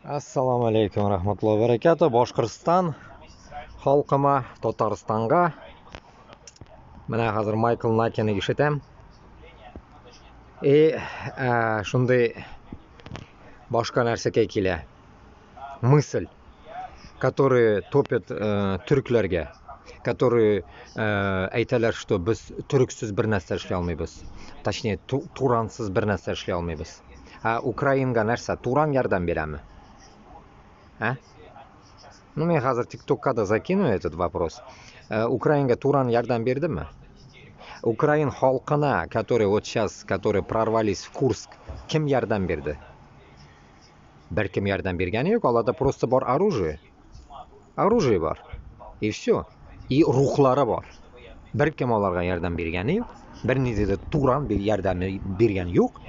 Assalomu alaykum rahmatullohi va barakatuh. Boshqirdiston xalqıma, Татарстанга. Менә хәзер Майкл Накины ишетәм. И шундый башка нәрсәгә килә. Мысль, которые топят төрекләргә, которые әйтәләр, что без төрексез бер нәрсә эшли алмыйбыз. Точнее, Турансыз бер нәрсә эшли алмыйбыз. Ә Украинага нәрсә, Туран ярдәм бирәме? А? Ну, мин хәзер ТикТокка да закину этот вопрос. Украинага Туран ярдәм бирдеме? Украин халкына, которые вот сейчас, которые прорвались в Курск, кем ярдәм бирде? Бер кем ярдәм биргәне юк, аларда просто бар оружие. Оружие бар. И все. И рухлары бар. Бер кем аларга ярдәм биргәне юк. Бер нинди дә Туран бер ярдәме биргән юк.